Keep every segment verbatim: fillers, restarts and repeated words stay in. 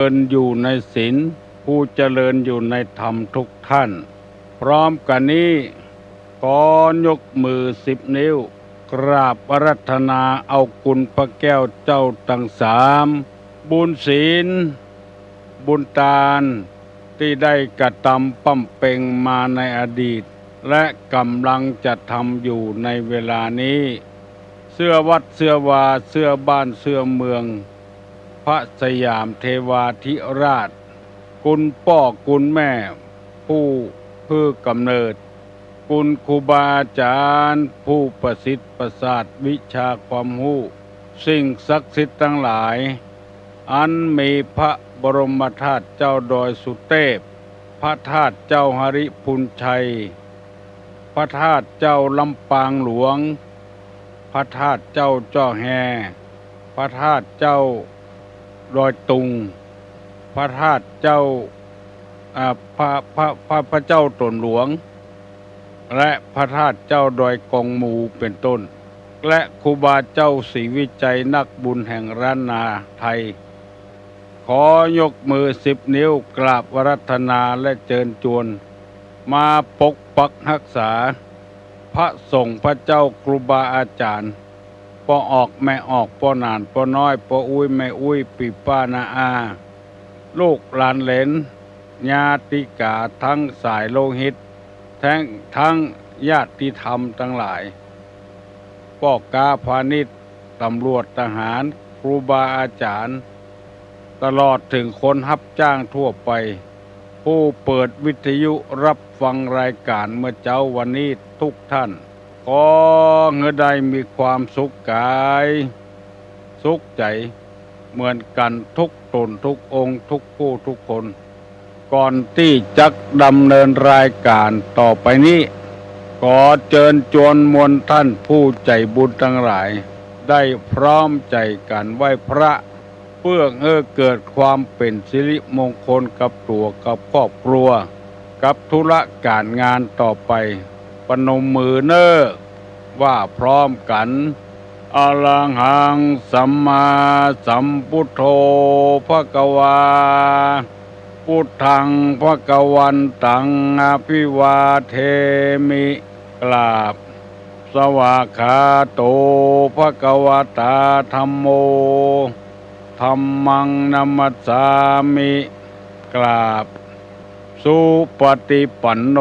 ริญอยู่ในศีล ผู้เจริญอยู่ในธรรมทุกท่าน พร้อมกั๋นนี้ ขอยกมือสิบนิ้ว กราบอาราธนาเอาคุณพระแก้วเจ้าตังสาม บุญศีล บุญตาน ตี้ได้กระตำบำเพ็ญมาในอดีต และก่ำลังจะทำอยู่ในเวลานี้ เสื้อวัดเสื้อวา เสื้อบ้านเสื้อเมือง พระสยามเทวาธิราช คุณป้อคุณแม่ ผู้หื้อกำเนิด คุณครูบาอาจ๋ารย์ ผู้ประสิทธิ์ประสาทวิชาความฮู้ สิ่งศักดิ์สิทธิ์ตังหลาย อันมีพระบรมธาตุเจ้าดอยสุเตพ พระธาตุเจ้าหริภุญชัย พระธาตุเจ้าลำปางหลวง พระธาตุเจ้าเจ้าแฮ พระธาตุเจ้าดอยตุง พระธาตุเจ้า อ่า พระ พระ พระ พระเจ้าตนหลวง และพระธาตุเจ้าดอยกองหมูเป็นต้น และครูบาเจ้าศรีวิชัยนักบุญแห่งล้านนาไทย ขอยกมือสิบนิ้วกราบอาราธนาและเจิญจวน มาปกปักฮักษา พระสงฆ์พระเจ้าครูบาอาจ๋ารย์ ป้อออกแม่ออก ป้อหนานป้อน้อย ป้ออุ๊ยแม่อุ๊ย ปี้ป้าน้าอา ลูกหลานเหลน ญาติกาทั้งสายโลหิต แท้ง ทั้งญาติธรรมตังหลาย ป้อก๊าพาณิชย์ ตำรวจทหาร ครูบาอาจ๋ารย์ ตลอดเถิงคนฮับจ้างทั่วไป ผู้เปิดวิทยุฮับฟังรายก๋านเมื่อเจ๊าวันนี้ทุกท่าน ขอหื้อได้มีความสุขก๋าย สุขใจ๋ เหมือนกั๋นทุกต๋นทุกองค์ทุกผู้ทุกคน ก่อนตี้จักดำเนินรายก๋านต่อไปนี้ ขอเจิญจวนมวลท่านผู้ใจ๋บุญตังหลาย ได้พร้อมใจ๋กั๋นไหว้พระ เปื้อหื้อเกิดความเป๋นสิริมงคลกับตั๋วกับครอบครัว กับธุระก๋ารงานต่อไป ประนมมือเน่อ ว่าพร้อมกั๋น อะระหังสัมมาสัมพุทโธ ภะคะวา พุทธัง ภะคะวันตัง อะภิวาเทมิ กราบ สวากขาโต ภะคะวะตา ธัมโม ธัมมัง นะมัสสามิ กราบ สุปะติปันโน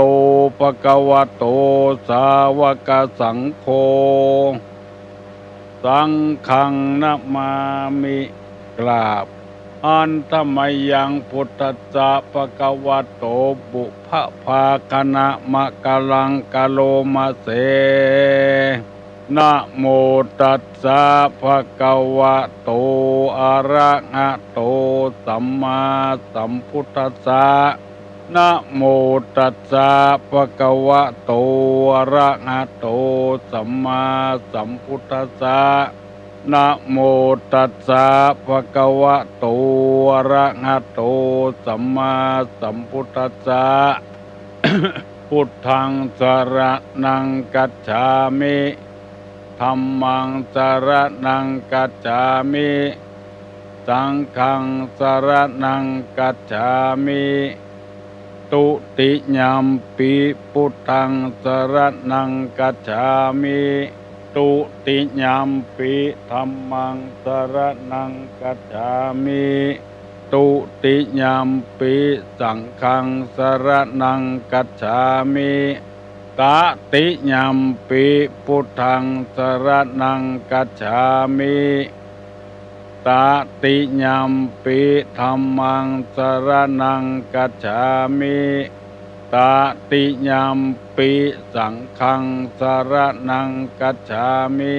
ภะคะวะโต สาวะกะสังโฆ สังฆัง นะมามิ กราบ หันทะมะยัง พุทธัสสะ ภะคะวะโต ปุพพะภาคะนะมะกะลัง กะโรมะเส นะโมตัสสะ ภะคะวะโต อะระหะโต สัมมาสัมพุทธัสสะ นะโมตัสสะ ภะคะวะโต อะระหะโต สัมมาสัมพุทธัสสะ นะโมตัสสะ ภะคะวะโต อะระหะโต สัมมาสัมพุทธัสสะ พุทธัง สะระณัง กัจฉามิ ธัมมัง สะระณัง กัจฉามิ สังฆัง สะระณัง กัจฉามิ ทุติยัมปิ พุทธัง สะระณัง กัจฉามิ ทุติยัมปิ ธัมมัง สะระณัง กัจฉามิ ทุติยัมปิ สังฆัง สะระณัง กัจฉามิ ตติยัมปิ พุทธัง สะระณัง กัจฉามิ ตติยัมปิ ธัมมัง สะระณัง กัจฉามิ ตติยัมปิ สังฆัง สะระณัง กัจฉามิ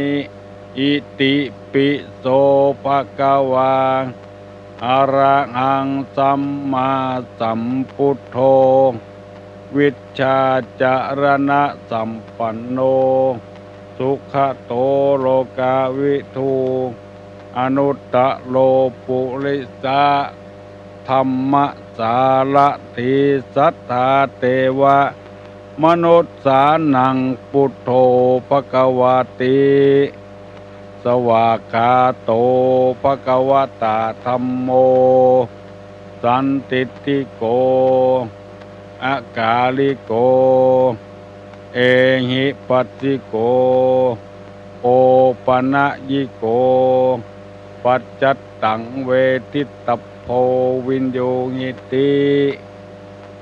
อิติปิโส ภะคะวา อะระหัง สัมมาสัมพุทโธ วิชชาจะระณะสัมปันโน สุขะโต โลกาวิทู อนุตตะโร ปุริสะธัมมะสารถี สัทธา เตวะมนุสสานัง พุทโธ ภะคะวาติ สวากขาโต ภะคะวะตา ธัมโม สันทิฏฐิโก อากาลิโก เอหิปัสสิโก โอปะนะยิโก ปัจจัตตังเวทิตตะโพ วินยูหิติ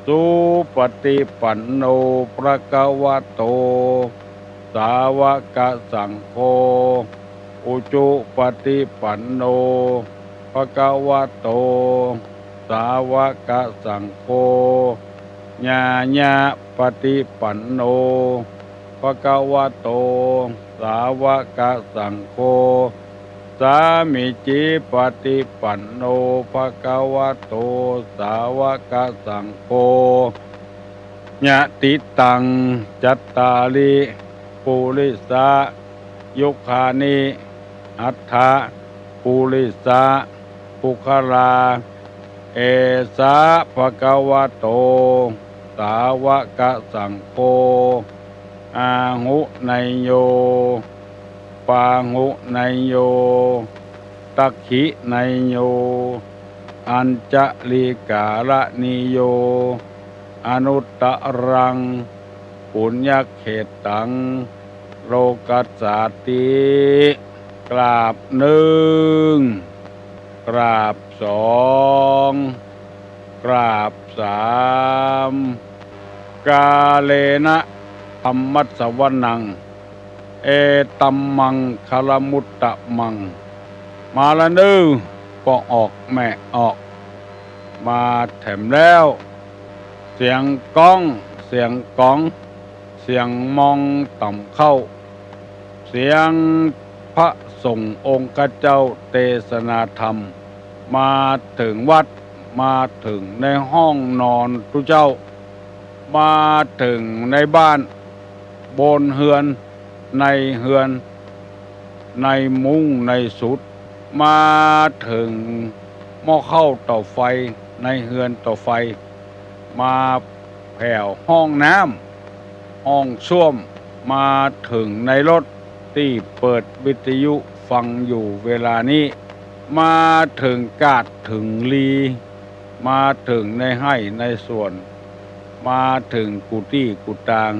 สุปฏิปันโน ภะคะวะโต สาวกสังโฆ อุจุปฏิปันโน ภะคะวะโต สาวกสังโฆ ญาญาปฏิปันโน ภะคะวะโต สาวกสังโฆ สามีจิปฏิปันโน ภะคะวะโต สาวกสังโฆ ยะติตัง จัตตาริ ปุริสะ ยุคคานิ อัฏฐะ ปุริสะ ปุคคลา เอสะ ภะคะวะโต สาวกสังโฆ อาหุเนยโย ปาหุเนยโย ตักขิเนยโย อัญจลิกาละนิโย อนุตตะรัง ปุญญเขตตัง โลกัสสาติ กราบนึ่ง กราบสอง กราบสาม กาเลนะ ธัมมัสสวนัง เอตัมมังคะละมุตตะมัง มาละเน่อ ป้อออกแม่ออก มาแถมแล้ว เสียงก๊อง เสียงก๋อง เสียงมองต่ำเข้า เสียงพระสงฆ์องค์ข้าเจ้าเตสนาธรรม มาเถิงวัด มาเถิงในห้องนอนตุ๊เจ้า มาเถิงในบ้าน บนเฮือน ในเฮือน ในมุ้งในสุด มาเถิงหม้อข้าวเตาไฟ ในเฮือนเตาไฟ มาแผวห้องน้ำ ห้องส้วม มาเถิงในรถตี้เปิดวิทยุฟังอยู่เวลานี้ มาเถิงกาดเถิงลี มาเถิงในไฮ่ในสวน มาเถิงกู้ตี้กู้ตาง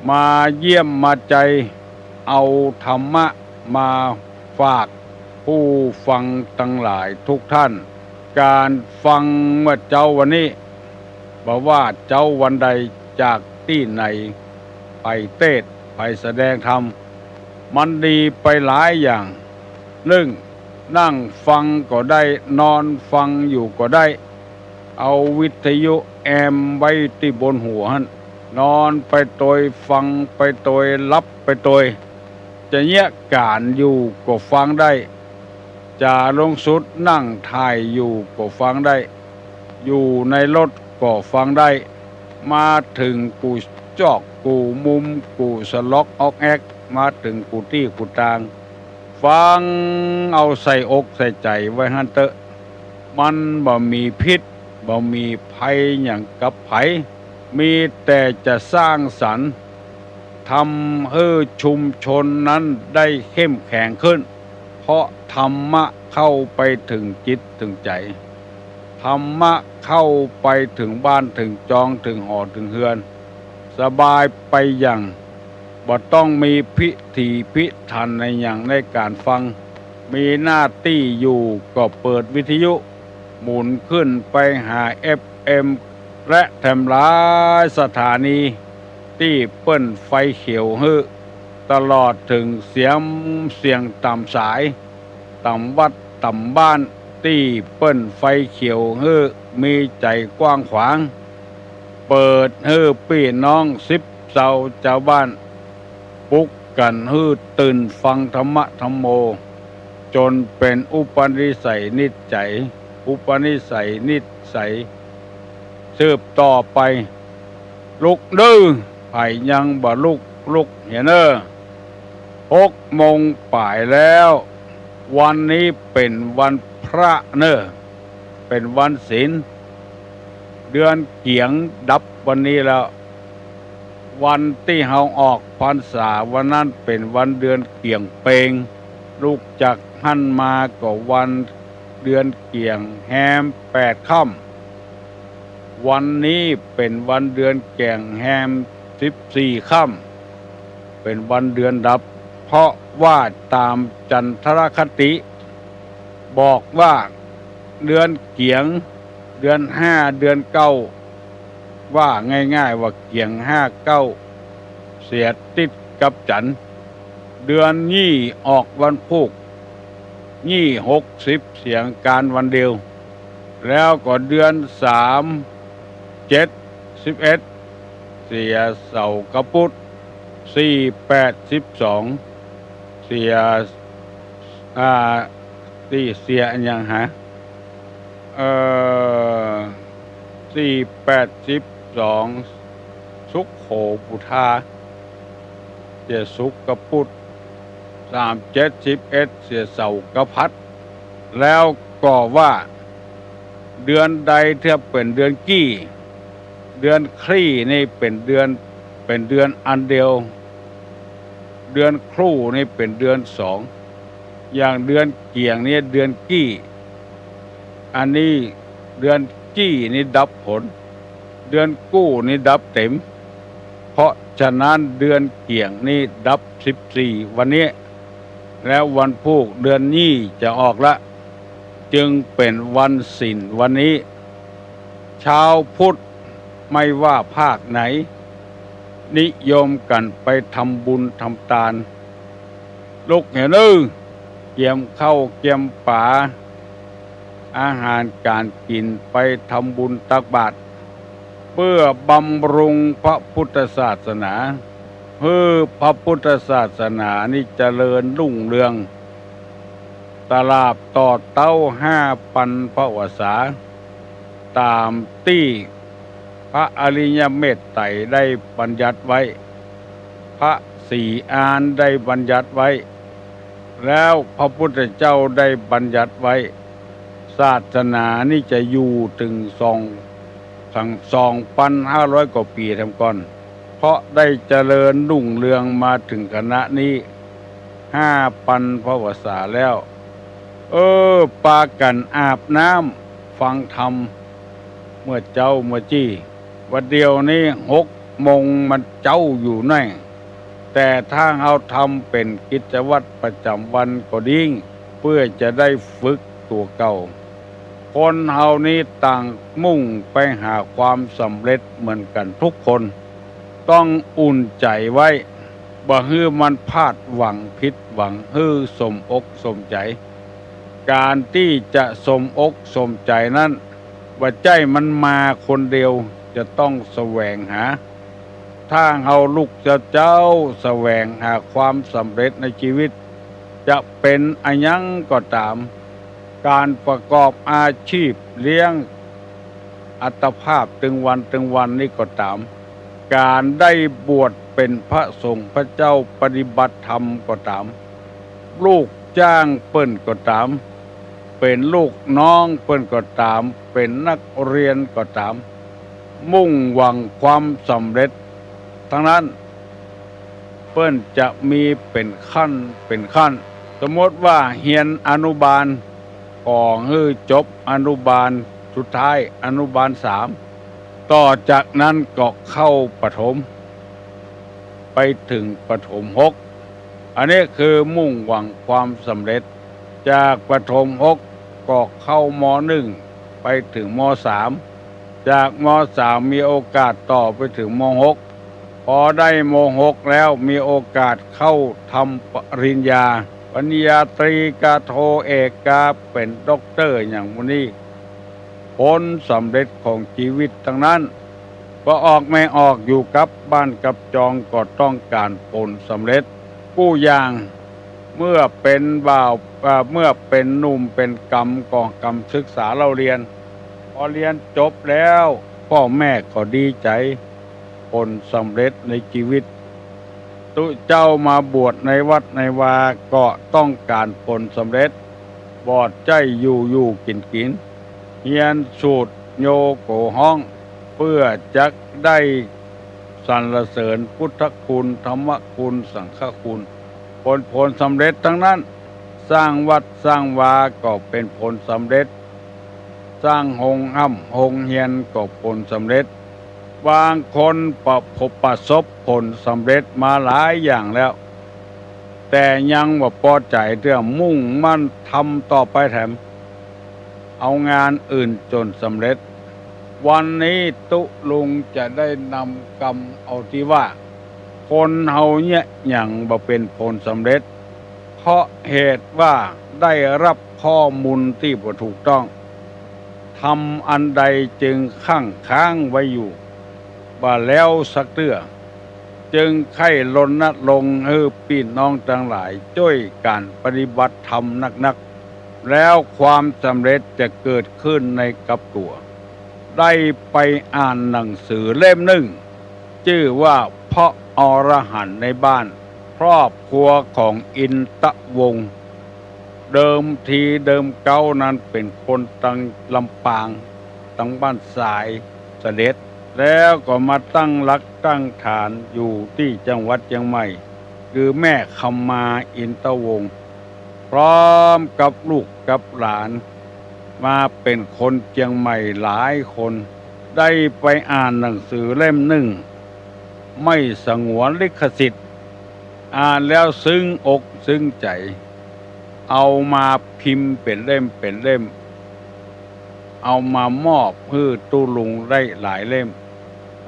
มาเยี่ยมมาใจ๋ เอาธรรมะมาฝากผู้ฟังตังหลายทุกท่าน ก๋านฟังเมื่อเจ๊าวันนี้ บ่ว่าเจ๊าวันใดจากตี้ไหน ไปเตสน์ ไปแสดงธรรม มันดีไปหลายอย่าง นึ่ง นั่งฟังก็ได้ นอนฟังอยู่ก็ได้ เอาวิทยุแอมไว้ตี้บนหัวหั้น นอนไปตวย ฟังไปตวย หลับไปตวย จะเยียะก๋านอยู่ก็ฟังได้ จะลงสุดนั่งถ่ายอยู่ก็ฟังได้ อยู่ในรถก็ฟังได้ มาเถิงกู้ซอกกู้มุม กู้สะลอกออกแอก มาเถิงกู้ตี้กู้ตาง ฟังเอาใส่อกใส่ใจ๋ไว้หั้นเต๊อะ มันบ่มีพิษ บ่มีภัยหยังกับใผ มีแต่จะสร้างสรรค์ ทำหื้อชุมชนนั้นได้เข้มแข็งขึ้น เพราะธรรมะเข้าไปเถิงจิตเถิงใจ๋ ธรรมะเข้าไปเถิงบ้านเถิงจอง เถิงหอเถิงเฮือน สบายไปอย่าง บ่ต้องมีพิถีพิถันในหยังในก๋านฟัง มีหน้าตี้อยู่ก็เปิดวิทยุ หมุนขึ้นไปหาเอฟเอ็ม และแถมหลายสถานี ตี้เปิ้นไฟเขียวหื้อ ตลอดเถิงเสียมเสียงต่ำสาย ต่ำวัดต่ำบ้าน ตี้เปิ้นไฟเขียวหื้อ มีใจ๋กว้างขวาง เปิดหื้อปี้น้องสิบเซาจาวบ้าน ปลุกกั๋นหื้อตื่นฟังธรรมะธัมโม จ๋นเป๋นอุปนิสัยนิสัย อุปนิสัยนิสัย สืบต่อไป ลุกเน่อ ใผยังบ่ลุก ลุกเหียเน่อ หกโมงป๋ายแล้ว วันนี้เป๋นวันพระเน่อ เป๋นวันศีล เดือนเกี๋ยงดับวันนี้แล้ว วันตี้เฮาออกพรรษาวันนั้นเป๋นวันเดือนเกี๋ยงเป็ง ลุกจากหั้นมาก็วัน เดือนเกี่ยงแฮมแปดค่ำ วันนี้เป๋นวันเดือนเกี่ยงแฮมสิบสี่ค่ำ เป๋นวันเดือนดับ เพราะว่าต๋ามจันทรคติ บอกว่าเดือนเกี่ยง เดือนห้า เดือนเก้า ว่าง่ายๆ ว่าเกี่ยงห้าเก้า เสียติดกับจันทร์ เดือนยี่ออกวันพูก ยี่หกสิบเสียก๋านวันเดียว แล้วก็เดือนสาม เจ็ด สิบเอ็ด เสียเสาร์กับปุธ สี่ แปด สิบสอง เสีย อ่า ตี้เสียอะหยังหา เอ่อ สี่ แปด สิบสอง ศุกร์โขปุธา เสียศุกร์กับปุธ สาม เจ็ด สิบเอ็ด เสียเสาร์กับพัด แล้วก็ว่า เดือนใดเตื้อเป๋นเดือนกี้ เดือนคลี่นี่เป๋นเดือน เป๋นเดือนอันเดียว เดือนคลู่นี่เป๋นเดือนสอง อย่างเดือนเกี่ยงนี่เดือนกี้ อันนี้เดือนกี้นี่ดับผล เดือนกู้นี่ดับเต็ม เพราะฉะนั้นเดือนเกี่ยงนี่ดับสิบสี่วันนี้ แล้ววันพูกเดือนยี่จะออกละ จึงเป๋นวันศีลวันนี้ ชาวพุทธไม่ว่าภาคไหน นิยมกั๋นไปทำบุญทำตาน ลุกเหียเน่อ เกียมข้าวเกียมป๋า อาหารก๋านกิ๋นไปทำบุญตักบาตร เปื้อบำรุงพระพุทธศาสนา หื้อพระพุทธศาสนานี่เจริญรุ่งเรือง ตราบต่อเต๊าห้าปันพรรษา ต๋ามตี้พระอริยเมตไตรได้บัญญัติไว้ พระศรีอานได้บัญญัติไว้ แล้วพระพุทธเจ้าได้บัญญัติไว้ ศาสนานี่จะอยู่เถิงสอง เถิงสองปันห้าร้อยกว่าปี๋แถมก่อน เพราะได้เจริญรุ่งเรืองมาเถิงขณะนี้ ห้าปันพรรษาแล้ว เออ ปากั๋นอาบน้ำฟังธรรม เมื่อเจ๊าเมื่อจี้ ว่าเดี๋ยวนี้หกโมงมันเจ๊าอยู่แน่ แต่ถ้าเฮาทำเป๋นกิจวัตรประจ๋ำวันก็ดี เปื้อจะได้ฝึกตั๋วเก่า คนเฮานี้ต่างมุ่งไปหาความสำเร็จเหมือนกั๋นทุกคน ต้องอุ่นใจ๋ไว้ บ่หื้อมันพลาดหวังผิดหวัง หื้อสมอกสมใจ๋ ก๋านตี้จะสมอกสมใจ๋นั้น บ่ใจ้มันมาคนเดียว จะต้องแสวงหา ถ้าเฮาลุกเจ๊าๆ แสวงหาความสำเร็จในจีวิต จะเป๋นอะหยังก็ต๋าม ก๋านประกอบอาชีพเลี้ยงอัตภาพตึงวันตึงวันนี่ก็ต๋าม ก๋านได้บวชเป๋นพระสงฆ์พระเจ้าปฏิบัติธรรมก็ต๋าม ลูกจ้างเปิ้นก็ต๋าม เป๋นลูกน้องเปิ้นก็ต๋าม เป๋นนักเรียนก็ต๋าม มุ่งหวังความสำเร็จตังนั้น เปิ้นจะมีเป๋นขั้นเป๋นขั้น สมมติว่าเฮียนอนุบาล ขอหื้อจบอนุบาลสุดท้าย อนุบาลสาม ต่อจากนั้นก็เข้าประถม ไปเถิงประถมหก อันนี้คือมุ่งหวังความสำเร็จ จากประถมหกก็เข้า ม.หนึ่ง ไปเถิง ม.สาม จาก ม.สาม มีโอกาสต่อไปเถิง ม.หก พอได้ ม.หก แล้วมีโอกาสเข้าทำปริญญา ปริญญาตรีกาโทเอกกา เป๋นด็อกเตอร์อย่างหมู่นี้ ผลสำเร็จของจีวิตตังนั้น บ่ออกแม่ออกอยู่กับบ้านกับจองก็ต้องก๋านผลสำเร็จกู้อย่าง เมื่อเป๋นบ่าว เอ่อ เมื่อเป๋นหนุ่มเป๋นกำก็กำศึกษาเล่าเรียน พอเรียนจบแล้ว ป้อแม่ก็ดีใจ๋ ผลสำเร็จในจีวิต ตุ๊เจ้ามาบวชในวัดในวาก็ต้องก๋านผลสำเร็จ บ่ใจ้อยู่ๆ กิ๋นๆ เฮียนสูตรโยโกฮ้อง เปื้อจักได้สรรเสริญพุทธคุณ ธรรมคุณ สังฆคุณ ผล ผลสำเร็จตังนั้น สร้างวัดสร้างวาก็เป๋นผลสำเร็จ สร้างโฮงฮ่ำโฮงเฮียนก็ผลสำเร็จ บางคนประ ประสบผลสำเร็จมาหลายอย่างแล้ว แต่ยังบ่ปอใจ๋เตื้อ มุ่งมั่นทำต่อไปแถม เอางานอื่นจ๋นสำเร็จ วันนี้ตุ๊ลุงจะได้นำกำเอาตี้ว่า คนเฮาเนี่ยหยังบ่เป๋นผลสำเร็จ เพราะเหตุว่าได้รับข้อมูลตี้บ่ถูกต้อง ทำอันใดจึงคั่งค้างไว้อยู่ บ่แล้วสักเตื้อ จึงใค่รณรงค์หื้อปี้น้องตังหลายจ้วยกั๋นปฏิบัติธรรมนักๆ แล้วความสำเร็จจะเกิดขึ้นในกับตั๋ว ได้ไปอ่านหนังสือเล่มนึ่ง จื้อว่าพระอรหันต์ในบ้าน ครอบครัวของอินทวงศ์ เดิมทีเดิมเก๊านั้นเป๋นคนตังลำปาง ตังบ้านสายเสด็จ แล้วก็มาตั้งรากตั้งฐานอยู่ตี้จังหวัดเจียงใหม่ คือแม่คำมาอินทวงศ์ พร้อมกับลูกกับหลาน มาเป๋นคนเจียงใหม่หลายคน ได้ไปอ่านหนังสือเล่มนึ่ง ไม่สงวนลิขสิทธิ์ อ่านแล้วซึ้งอกซึ้งใจ๋ เอามาพิมพ์เป๋นเล่มเป๋นเล่ม เอามามอบหื้อตุ๊ลุงได้หลายเล่ม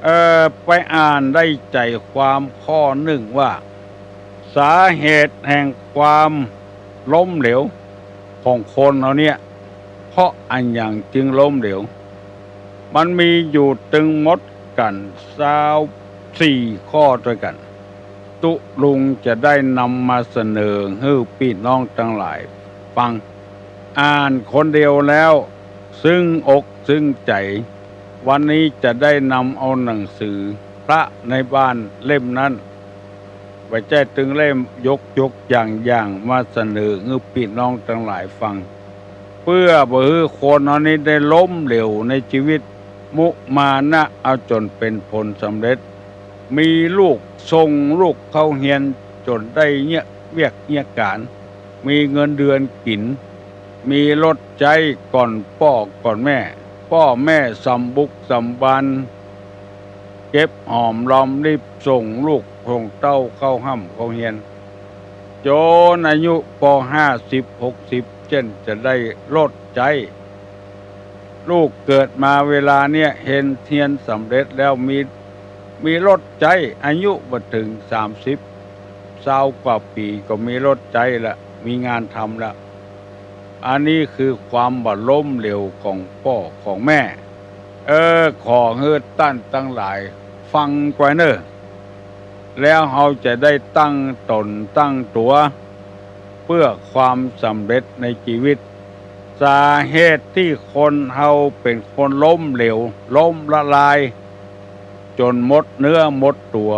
เอ่อ ไปอ่านได้ใจ๋ความข้อนึ่งว่า สาเหตุแห่งความล้มเหลวของคนเฮาเนี่ย เพราะอะหยังจึงล้มเหลว มันมีอยู่ตึงหมดกั๋นซาวสี่ข้อตวยกั๋น ตุ๊ลุงจะได้นำมาเสนอหื้อปี้น้องตังหลายฟัง อ่านคนเดียวแล้ว ซึ้งอกซึ้งใจ๋ วันนี้จะได้นำเอาหนังสือพระในบ้านเล่มนั้น บ่ใจ้ตึงเล่ม ยกยกอย่างอย่างมาเสนอหื้อปี้น้องตังหลายฟัง เปื้อบ่หื้อคนเฮานี้ได้ล้มเหลวในจีวิต มุมานะเอาจ๋นเป๋นผลสำเร็จ มีลูก ส่งลูกเข้าเฮียนจ๋นได้เยียะเวียกเยียะก๋าน มีเงินเดือนกิ๋น มีรถใจ๊ก่อนป้อก่อนแม่ ป้อแม่สำบุกสำบาน เก็บหอมรอมริบส่งลูกส่งเต้าเข้าฮ่ำเข้าเฮียน จ๋นอายุปอห้าสิบหกสิบ เจ้นจะได้รถใจ๊ ลูกเกิดมาเวลาเนี่ยเฮียน เฮียนสำเร็จแล้ว มี มีรถใจ๊ อายุบ่เถิงสามสิบ ซาวกว่าปี๋ก็มีรถใจ๊ละ มีงานทำละ อันนี้คือความบ่ล้มเหลวของป้อของแม่ เออ ขอหื้อต้านตังหลายฟังไว้เน่อ แล้วเฮาจะได้ตั้งต๋นตั้งตั๋ว เปื้อความสำเร็จในจีวิต สาเหตุตี้คนเฮาเป๋นคนล้มเหลว ล้มละลาย จ๋นหมดเนื้อหมดตั๋ว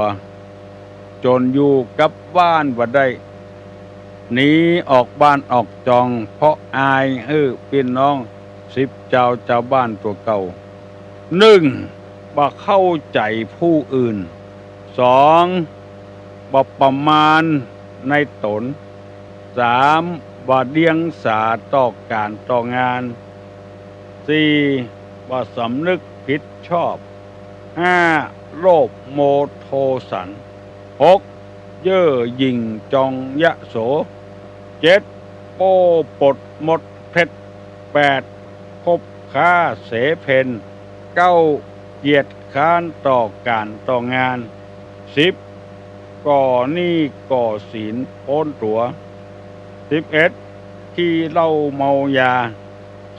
จ๋นอยู่กับบ้านบ่ได้ หนีออกบ้านออกจอง เพราะอายหื้อปี้น้องสิบจาว จาวบ้านตั๋วเก่า นึ่ง บ่เข้าใจ๋ผู้อื่น สอง บ่ประมาณในต๋น สาม บ่เดียงสาต่อก๋านต่องาน สี่ บ่สำนึกผิดชอบ ห้า โลภโมโทสัน หก เย่อหยิ่งจองยโส เจ็ด โป้ปดมดเพชร แปด คบค้าเสเพล เก้า เกียจคร้านต่อก๋านต่องาน สิบ ก่อหนี้ก่อสินป๊นตั๋ว สิบเอ็ด ขี้เหล้าเมายา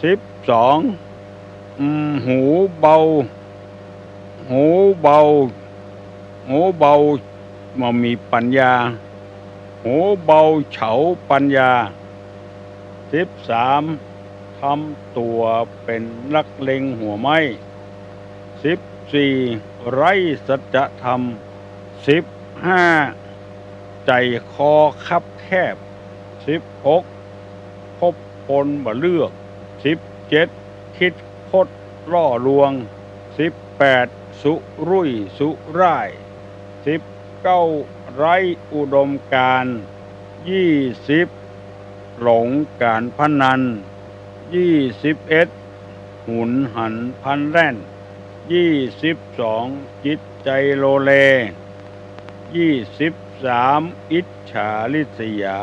สิบสอง อืม หูเบา หูเบา หูเบาบ่มีปัญญา หูเบาเฉาปัญญา สิบสาม ทำตั๋วเป๋นนักเลงหัวไม้ สิบสี่ ไร้สัจธรรม สิบห้า ใจ๋คอคับแคบ สิบหก คบคนบ่เลือก สิบเจ็ด คิดคดล่อลวง สิบแปด สุรุ่ยสุร่าย สิบเก้า ไร้อุดมการณ์ ยี่สิบ หลงก๋านพนัน ยี่สิบเอ็ด หุนหันพลันแล่น ยี่สิบสอง จิตใจ๋โลเล ยี่สิบสาม อิจฉาริษยา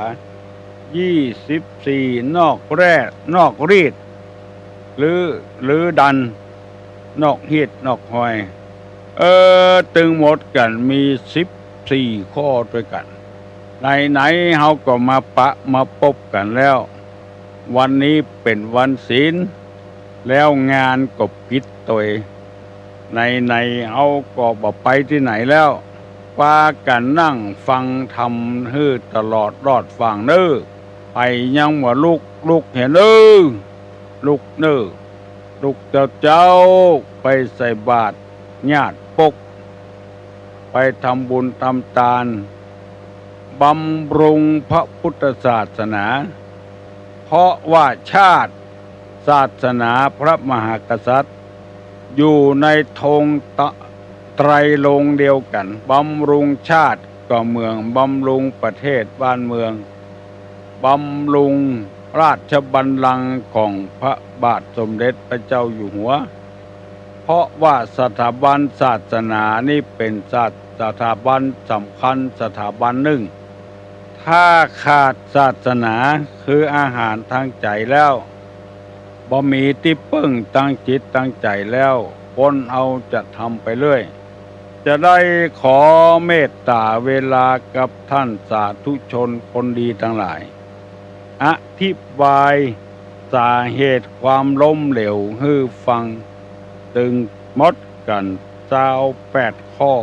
ยี่สิบสี่ นอกแร่นอกรีด หรือ หรือดัน นอกฮีดนอกฮอย เออ ตึงหมดกั๋นมีสิบสี่ข้อตวยกั๋น ไหนๆ เฮาก็มาปะมาปบกั๋นแล้ว วันนี้เป๋นวันศีล แล้วงานก็ปิดตวย ไหนๆ เฮาก็บ่ไปตี้ไหนแล้ว ปากั๋นนั่งฟังธรรมหื้อตลอดรอดฝั่งเน่อ ใผยังบ่ลุก ลุกเหียเน่อ ลุกเน่อ ลุกเจ้าๆ ไปใส่บาตรญาติปก ไปทำบุญทำตาน บำรุงพระพุทธศาสนา เพราะว่าชาติศาสนาพระมหากษัตริย์ อยู่ในธงตะ ไตรรงค์เดียวกั๋น บำรุงชาติก็เหมือนบำรุงประเทศบ้านเมือง บำรุงราชบัลลังก์ของพระบาทสมเด็จพระเจ้าอยู่หัว เพราะว่าสถาบันศาสนานี้เป๋นศาส- สถาบันสำคัญสถาบันนึ่ง ถ้าขาดศาสนาคืออาหารตางใจ๋แล้ว บ่มีตี้เปิ้งตางจิตตางใจ๋แล้ว คนเฮาจะทำไปเรื่อย จะได้ขอเมตต๋าเวลากับต้านสาธุชนคนดีตังหลาย อธิบายสาเหตุความล้มเหลวหื้อฟัง ตึงหมดกั๋นซาวแปดข้อ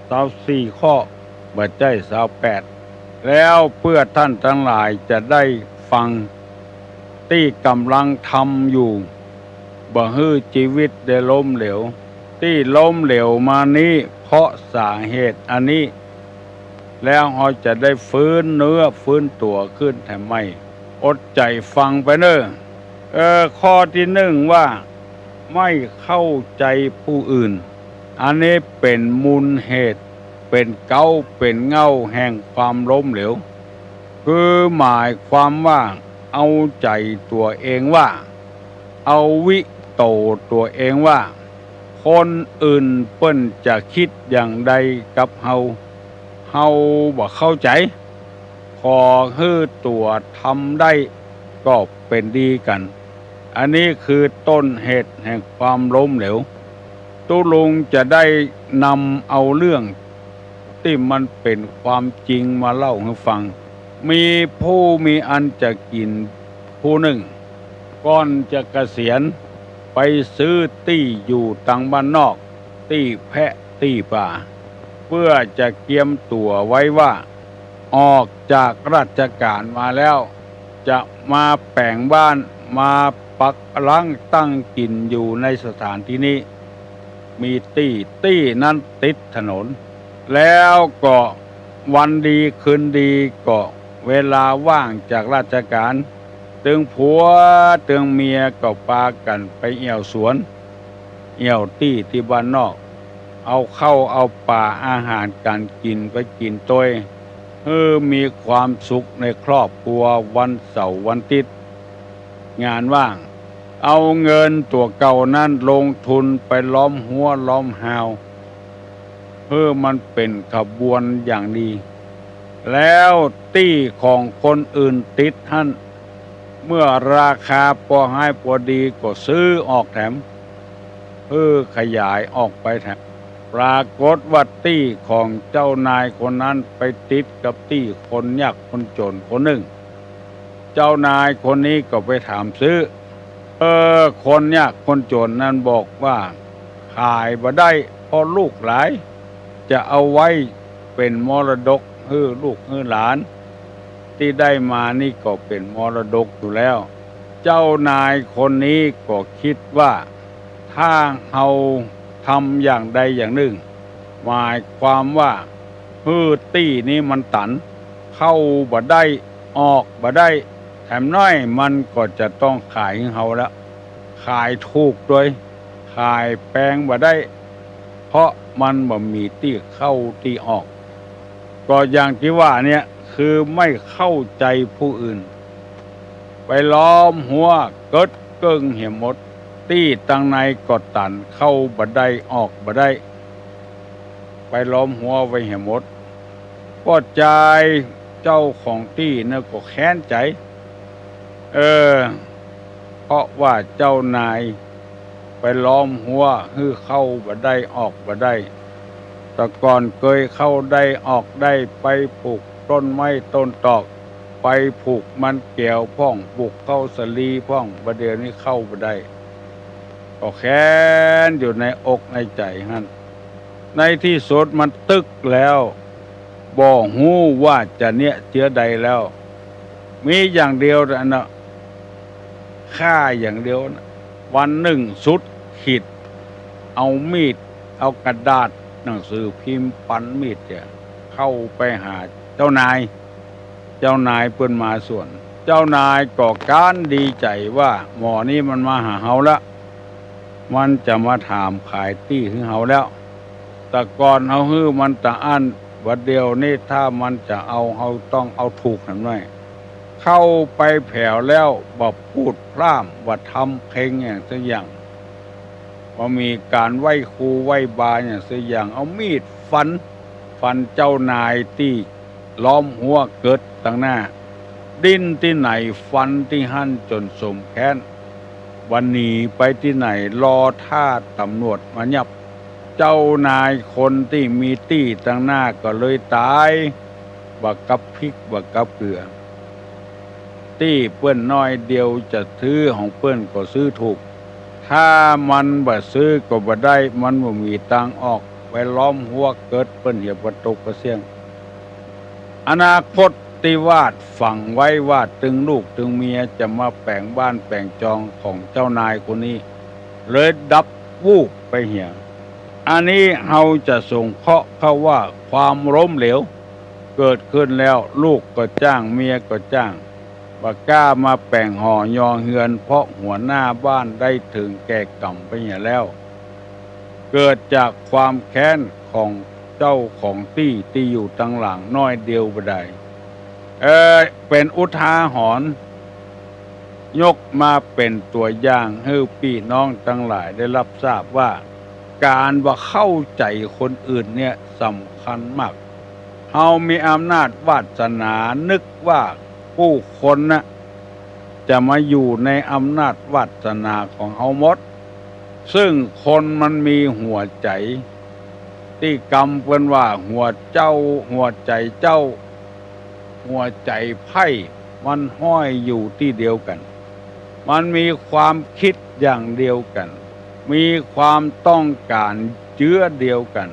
ซาวสี่ข้อ บ่ใจ้ซาวแปด แล้วเปื้อต้านตังหลายจะได้ฟัง ตี้ก่ำลังทำอยู่ บ่หื้อจีวิตได้ล้มเหลว ตี้ล้มเหลวมานี้ เพราะสาเหตุอันนี้ แล้วเฮาจะได้ฟื้นเนื้อฟื้นตั๋วขึ้นแถมใหม่ อดใจ๋ฟังไปเน่อ เออ ข้อตี้นึ่งว่า ไม่เข้าใจ๋ผู้อื่น อันนี้เป๋นมูลเหตุ เป๋นเก๊า เป๋นเหง้าแห่งความล้มเหลว คือหมายความว่าเอาใจ๋ตั๋วเองว่า เอาวิโตตั๋วเองว่า คนอื่นเปิ้นจะกึ๊ดอย่างใดกับเฮา เฮาบ่เข้าใจ๋ ขอหื้อตั๋วทำได้ก็เป๋นดีกั๋น อันนี้คือต้นเหตุแห่งความล้มเหลว ตุ๊ลุงจะได้นำเอาเรื่องตี้มันเป๋นความจริงมาเล่าหื้อฟัง มีผู้มีอันจะกิ๋นผู้นึ่ง ก่อนจะเกษียณ ไปซื้อตี้อยู่ตางบ้านนอก ตี้แพะตี้ป่า เปื้อจะเกียมตั๋วไว้ว่า ออกจากราชก๋านมาแล้ว จะมาแป๋งบ้าน มาปักหลักตั้งกิ๋นอยู่ในสถานตี้นี้ มีตี้ ตี้นั้นติดถนน แล้วก็วันดีคืนดีก็เวลาว่างจากราชก๋าน ตึงผัวตึงเมียก็ปากั๋นไปเอี่ยวสวน เอี่ยวตี้ตี้บ้านนอก เอาข้าวเอาป๋าอาหารก๋านกิ๋นไปกิ๋นตวย หื้อมีความสุขในครอบครัววันเสาร์วันอาทิตย์ งานว่าง เอาเงินตั๋วเก่านั้นลงทุนไปล้อมฮั้วล้อมฮาว หื้อมันเป๋นขบวนอย่างดี แล้วตี้ของคนอื่นติดหั้น เมื่อราคาปอฮ้ายปอดีก็ซื้อออกแถม หื้อขยายออกไปแถม ปรากฏว่าตี้ของเจ้านายคนนั้นไปติดกับตี้คนยากคนจ๋นคนนึ่ง เจ้านายคนนี้ก็ไปถามซื้อ เออ คนยากคนจ๋นนั้นบอกว่า ขายบ่ได้ เพราะลูกหลาย จะเอาไว้เป๋นมรดกหื้อลูกหื้อหลาน ตี้ได้มานี่ก็เป๋นมรดกอยู่แล้ว เจ้านายคนนี้ก็กึ๊ดว่า ถ้าเฮาทำอย่างใดอย่างนึ่ง หมายความว่า หื้อตี้นี้มันตัน เข้าบ่ได้ ออกบ่ได้ แถมน้อยมันก็จะต้องขายหื้อเฮาแล้ว ขายถูกตวย ขายแปงบ่ได้ เพราะมันบ่มีตี้เข้าตี้ออก ก็อย่างตี้ว่าเนี่ย คือไม่เข้าใจ๋ผู้อื่น ไปล้อมฮั้วเกิดเกิ่งเหียหมด ตี้ตังในก็ตัน เข้าบ่ได้ออกบ่ได้ ไปล้อมฮั้วไว้เหียหมด ป้อจายเจ้าของตี้เน่อก็แค้นใจ๋ เออ เพราะว่าเจ้านายไปล้อมฮั้วหื้อเข้าบ่ได้ออกบ่ได้ แต่ก่อนเกยเข้าได้ออกได้ ไปปลูกต้นไม้ต้นตอก ไปผูกมันแก้วพ่อง ปลูกข้าวสาลีพ่อง บ่าเดี่ยวนี้เข้าบ่ได้ ก็แค้นอยู่ในอกในใจ๋หั้น ในตี้สุดมันตึกแล้ว บ่ฮู้ว่าจะเยียะเจื้อใดแล้ว มีอย่างเดียวอันน่ะ ฆ่าอย่างเดียวน่ะ วันนึ่งสุดขีด เอามีด เอากระดาษหนังสือพิมพ์ปันมีดเนี่ย เข้าไปหาเจ้านาย เจ้านายเปิ้นมาสวน เจ้านายก็ก๊านดีใจ๋ว่า หมอนี้มันมาหาเฮาละ มันจะมาถามขายตี้หื้อเฮาแล้ว แต่ก่อนเฮาหื้อมันตะอั้น บ่าเดี่ยวนี้ถ้ามันจะเอา เฮาต้องเอาถูกหันไว้ เข้าไปแผวแล้ว บ่พูดพร่ำ บ่ทำเพลงอย่างสักอย่าง บ่มีก๋านไหว้ครูไหว้บาอย่างสักอย่าง เอามีดฟัน ฟันเจ้านายตี้ล้อมฮั้วเกิดตังหน้า ดิ้นตี้ไหนฟันตี้หั้นจ๋นสมแค้น บ่หนีไปตี้ไหน รอถ้าต๋ำรวจมายับ เจ้านายคนตี้มีตี้ตังหน้าก็เลยต๋าย บ่กลับพริกบ่กลับเกลือ ตี้เปิ้นน้อยเดียวจะซื้อของเปิ้นก็ซื้อถูก ถ้ามันบ่ซื้อก็บ่ได้ มันบ่มีตางออก ไปล้อมฮั้วเกิดเปิ้นเหียบ่ตกบ่เสี้ยง อนาคตตี้วาดฝังไว้ว่าตึงลูกตึงเมียจะมาแป๋งบ้านแป๋งจองของเจ้านายคนนี้ เลยดับวูบไปเหีย อันนี้เฮาจะสงเคราะห์เข้าว่าความล้มเหลว เกิดขึ้นแล้วลูกก็จ้าง เมียก็จ้าง บ่กล้ามาแป๋งหอยอเฮือน เพราะหัวหน้าบ้านได้เถิงแก่กรรมไปเหียแล้ว เกิดจากความแค้นของเจ้าของตี้ตี้อยู่ตังหลังน้อยเดียวบ่าใด เอ่อ เป๋นอุทาหรณ์ ยกมาเป๋นตั๋วอย่างหื้อปี้น้องตังหลายได้ฮับทราบว่า ก๋านบ่เข้าใจ๋คนอื่นเนี่ยสำคัญมาก เฮามีอำนาจวาสนา นึกว่ากู้คนน่ะ จะมาอยู่ในอำนาจวาสนาของเฮาหมด ซึ่งคนมันมีหัวใจ๋ ตี้กำเปิ้นว่าหัวเจ้า หัวใจ๋เจ้า หัวใจ๋ไพร่ มันห้อยอยู่ตี้เดียวกั๋น มันมีความกึ๊ดอย่างเดียวกั๋น มีความต้องก๋านเจื้อเดียวกั๋น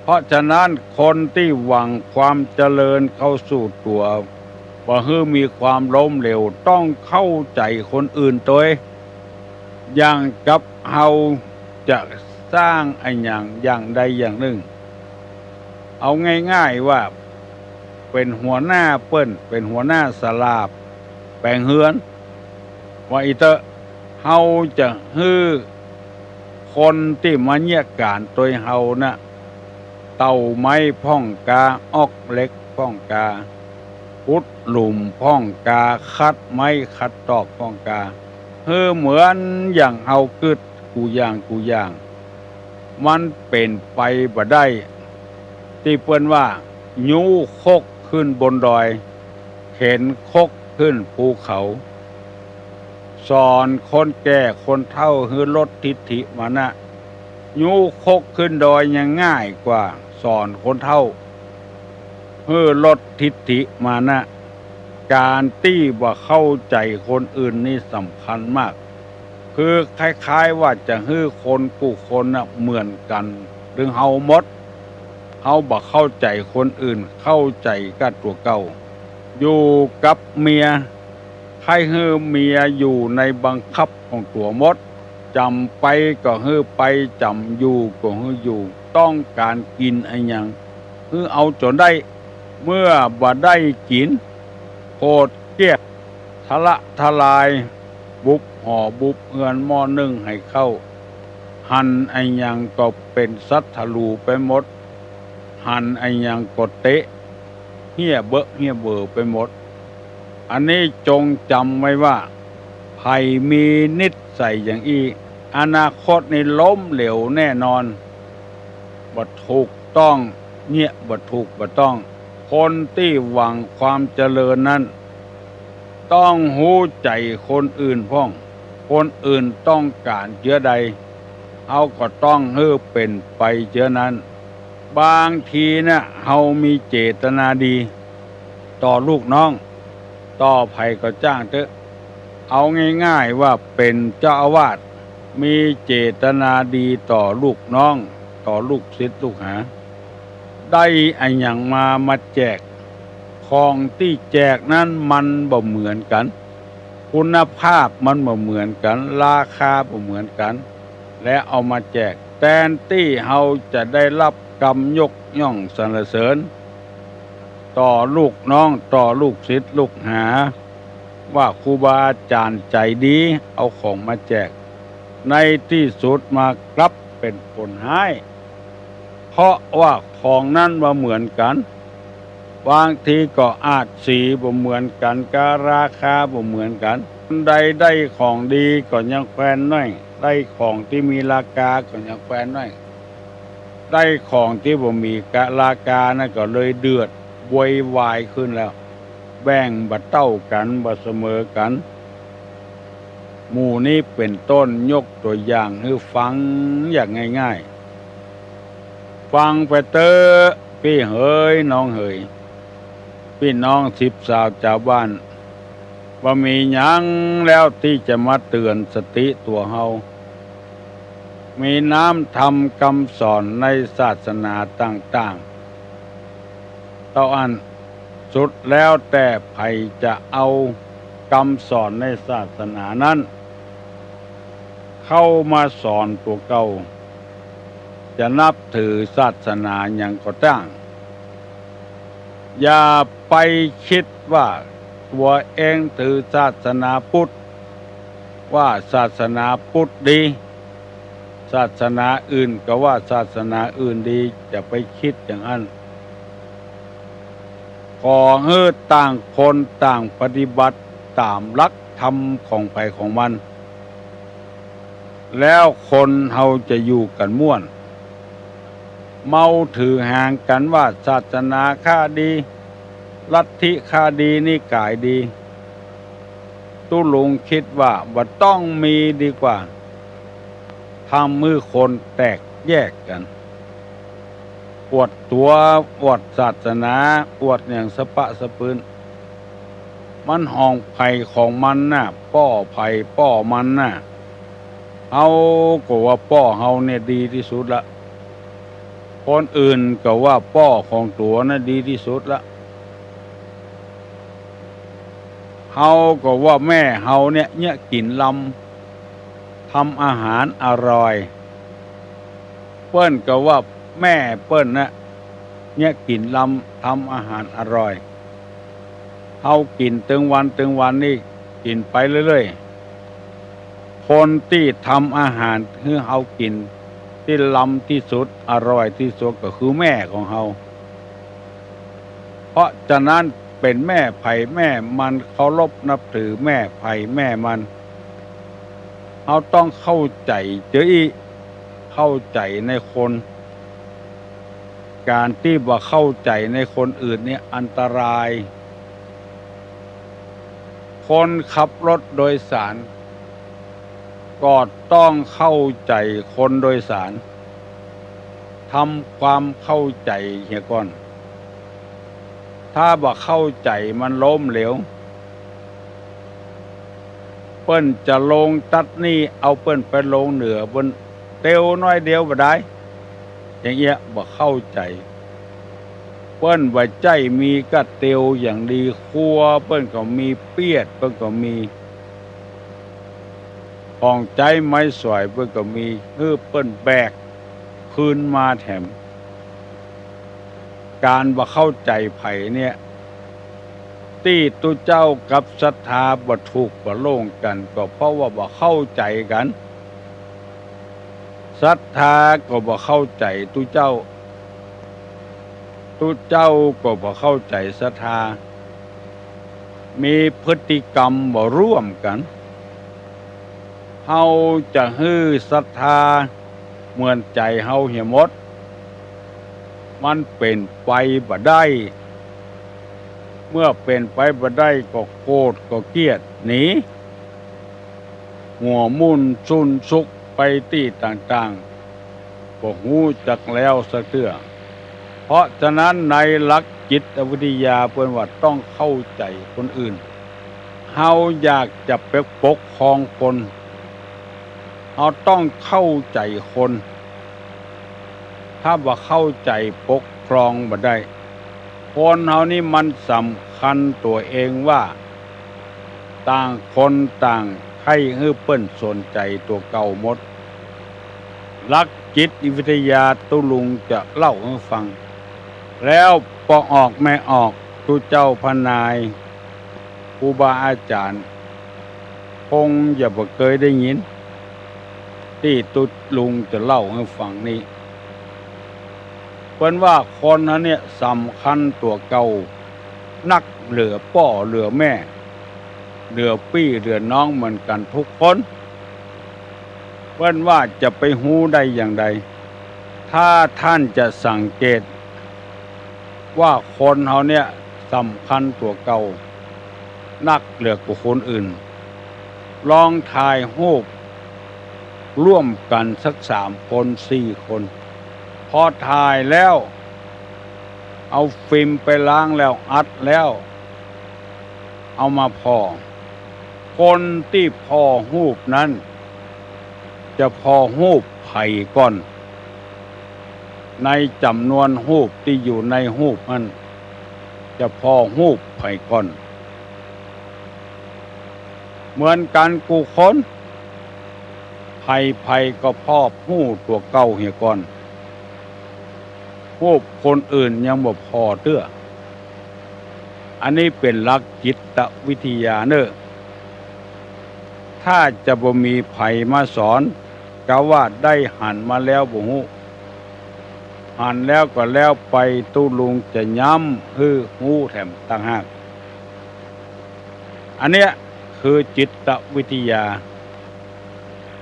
เพราะฉะนั้นคนตี้หวังความเจริญเข้าสู่ตั๋ว บ่หื้อมีความล้มเหลว ต้องเข้าใจ๋คนอื่นตวย อย่างกับเฮาจะสร้างอะหยังอย่างใดอย่างนึ่ง เอาง่ายๆ ว่าเป๋นหัวหน้าเปิ้น เป๋นหัวหน้าศาลาแป๋งเฮือน ว่าอี้เต๊อะ เฮาจะหื้อคนตี้มาเยียะก๋านตวยเฮาน่ะ เต่าไม้พ่องกา ออกเหล็กพ่องกา ขุดหลุมพ่องกา ขัดไม้ขัดตอกพ่องกา หื้อเหมือนอย่างเฮากึ๊ดกู้อย่างกู้อย่าง มันเป๋นไปบ่ได้ ตี้เปิ้นว่า ยู้คกขึ้นบนดอย เข็นคกขึ้นภูเขา สอนคนแก่คนเฒ่าหื้อลดทิฐิมานะ ยู้คกขึ้นดอยยังง่ายกว่าสอนคนเฒ่าหื้อลดทิฐิมานะ ก๋านตี้บ่เข้าใจ๋คนอื่นนี่สำคัญมาก คือคล้ายๆ ว่าจะหื้อคนกู้คนน่ะเหมือนกั๋น ตึงเฮาหมด เฮาบ่เข้าใจ๋คนอื่น เข้าใจ๋ก้าตั๋วเก่า อยู่กับเมีย ใค่หื้อเมียอยู่ในบังคับของตั๋วหมด จ๋ำไปก็หื้อไป จ๋ำอยู่ก็หื้ออยู่ ต้องก๋านกิ๋นอะหยัง หื้อเอาจ๋นได้ เมื่อบ่ได้กิ๋น โกรธเกลี้ย ทะละทะลาย บุบหอบุบเฮือน หม้อนึ่งไหข้าว หันอะหยังก็เป๋นสัตว์ทะลูไปหมด หันอะหยังก็เตะ เฮี้ยเบอะเฮี้ยเบอไปหมด อันนี้จงจ๋ำไว้ว่า ใผมีนิสัยอย่างอี้ อนาคตนี้ล้มเหลวแน่นอน บ่ถูกต้อง เยียะบ่ถูกบ่ต้อง คนตี้หวังความเจริญนั้น ต้องฮู้ใจ๋คนอื่นพ่อง คนอื่นต้องก๋านเจื้อใด เฮาก็ต้องหื้อเป๋นไปเจื้อนั้น บางทีนะ เฮามีเจตนาดี ต่อลูกน้อง ต่อใผก็จ้างเต๊อะ เอาง่ายๆ ว่าเป๋นเจ้าอาวาส มีเจตนาดีต่อลูกน้อง ต่อลูกศิษย์ลูกหา ได้อะหยังมา มาแจก ของตี้แจกนั้นมันบ่เหมือนกั๋น คุณภาพมันบ่เหมือนกั๋น ราคาบ่เหมือนกั๋น และเอามาแจก แตนตี้เฮาจะได้ฮับกำยกย่องสรรเสริญ ต่อลูกน้อง ต่อลูกศิษย์ลูกหา ว่าครูบาอาจ๋ารย์ใจ๋ดี เอาของมาแจก ในตี้สุดมากลับเป๋นผลฮ้าย เพราะว่าของนั้นบ่เหมือนกั๋น บางทีก็อาจสีบ่เหมือนกั๋น การาคาบ่เหมือนกั๋น คนใดได้ของดีก็ยังแควนน้อย ได้ของตี้มีราคาก็ยังแควนน้อย ได้ของตี้บ่มีการาคานั้นก็เลยเดือดโวยวายขึ้นแล้ว แบ่งบ่เต้ากั๋น บ่เสมอกั๋น หมู่นี้เป๋นต้น ยกตั๋วอย่างหื้อฟังอย่างง่ายๆ ฟังไปเต๊อะ ปี้เหย น้องเหย ปี้น้องสิบสาวจาวบ้าน บ่มีหยังแล้วตี้จะมาเตื๋อนสติตั๋วเฮา มีน้ำธรรมกำสอนในศาสนาต่างๆ เต้าอั้น สุดแล้วแต่ใผจะเอากำสอนในศาสนานั้น เข้ามาสอนตั๋วเก่า จะนับถือศาสนาหยังก็จ้าง อย่าไปกึ๊ดว่าตั๋วเองถือศาสนาพุทธ ว่าศาสนาพุทธดี ศาสนาอื่นก็ว่าศาสนาอื่นดี อย่าไปกึ๊ดอย่างอั้น ขอหื้อต่างคนต่างปฏิบัติต๋ามหลักธรรมของใผของมัน แล้วคนเฮาจะอยู่กั๋นม่วน เมาถือหางกั๋นว่าศาสนาข้าดี ลัทธิข้าดี นิกายดี ตุ๊ลุงกึ๊ดว่าบ่ต้องมีดีกว่า ทำหื้อคนแตกแยกกั๋น อวดตั๋ว อวดศาสนา อวดอย่างสะปะสะปืน มันของใผของมันน่ะ ป้อใผป้อมันน่ะ เฮาก็ว่าป้อเฮาเนี่ยดีตี้สุดละ คนอื่นก็ว่าป้อของตั๋วน่ะดีตี้สุดละ เฮาก็ว่าแม่เฮาเนี่ย เยียะกิ๋นลำ ทำอาหารอร่อย เปิ้นก็ว่าแม่เปิ้นน่ะ เยียะกิ๋นลำ ทำอาหารอร่อย เฮากิ๋นตึงวันตึงวันนี่ กิ๋นไปเรื่อยๆ คนตี้ทำอาหารหื้อเฮากิ๋นตี้ลำตี้สุด อร่อยตี้สุดก็คือแม่ของเฮา เพราะฉะนั้นเป๋นแม่ใผแม่มัน เคารพนับถือแม่ใผแม่มัน เฮาต้องเข้าใจ๋เจ้าอี้ เข้าใจ๋ในคน ก๋านตี้บ่เข้าใจ๋ในคนอื่นเนี่ยอันตราย คนขับรถโดยสาร ก็ต้องเข้าใจ๋คนโดยสาร ทำความเข้าใจ๋เหียก่อน ถ้าบ่เข้าใจ๋มันล้มเหลว เปิ้นจะลงตั๊ดนี่ เอาเปิ้นไปลงเหนือ เปิ้นเตียวน้อยเดียวบ่ได้ อย่างเอี้ยบ่เข้าใจ๋ เปิ้นบ่ใจ้มีก้าเตียวอย่างดี ครัวเปิ้นก็มี เปียดเปิ้นก็มี ของใจ๊ไม้สอยเปิ้นก็มี หื้อเปิ้นแบกคืนมาแถม ก๋านบ่เข้าใจ๋ใผเนี่ย ตี้ตุ๊เจ้ากับศรัทธาบ่ถูกบ่โล่งกั๋น ก็เพราะว่าบ่เข้าใจ๋กั๋น ศรัทธาก็บ่เข้าใจ๋ตุ๊เจ้า ตุ๊เจ้าก็บ่เข้าใจ๋ศรัทธา มีพฤติกรรมบ่ร่วมกั๋น เฮาจะหื้อศรัทธาเหมือนใจ๋เฮาเหียหมด มันเป๋นไปบ่ได้ เมื่อเป๋นไปบ่ได้ก็โกรธก็เกลียดหนี หัวหมุนสุนซุกไปตี้ต่างๆ บ่ฮู้จักแล้วสักเตื้อ เพราะฉะนั้นในหลักจิตวิทยาเปิ้นว่าต้องเข้าใจ๋คนอื่น เฮาอยากจะไปปกครองคน เฮาต้องเข้าใจ๋คน ถ้าบ่เข้าใจ๋ปกครองบ่ได้ คนเฮานี่มันสำคัญตั๋วเองว่า ต่างคนต่างใค่หื้อเปิ้นสนใจ๋ตั๋วเก่าหมด หลักจิตวิทยาตุ๊ลุงจะเล่าหื้อฟัง แล้วป้อออกแม่ออก ตุ๊เจ้าพระนาย ครูบาอาจ๋ารย์ คงจะบ่เกยได้ยิน ตี้ตุ๊ลุงจะเล่าหื้อฟังนี้ เปิ้นว่าคนเฮาเนี่ยสำคัญตั๋วเก่านัก เหลือป้อเหลือแม่ เหลือปี้เหลือน้องเหมือนกั๋นทุกคน เปิ้นว่าจะไปฮู้ได้อย่างใด ถ้าต้านจะสังเกต ว่าคนเฮาเนี่ยสำคัญตั๋วเก่านักเหลือกว่าคนอื่น ลองถ่ายฮูปร่วมกั๋นสักสามคนสี่คน พอถ่ายแล้วเอาฟิล์มไปล้างแล้วอัดแล้ว เอามาผ่อ คนตี้ผ่อฮูปนั้น จะผ่อฮูปใผก่อน ในจ๋ำนวนฮูปตี้อยู่ในฮูปนั้น จะผ่อฮูปใผก่อน เหมือนกั๋นกู้คน ใผๆ ก็ผ่อฮูปตั๋วเก่าเหียก่อน ฮูปคนอื่นยังบ่ผ่อเตื้อ อันนี้เป๋นหลักจิตวิทยาเน่อ ถ้าจะบ่มีใผมาสอน กาว่าได้หันมาแล้วบ่ฮู้ หันแล้วก็แล้วไป ตุ๊ลุงจะย้ำหื้อฮู้แถมต่างหาก อันเนี้ยคือจิตวิทยา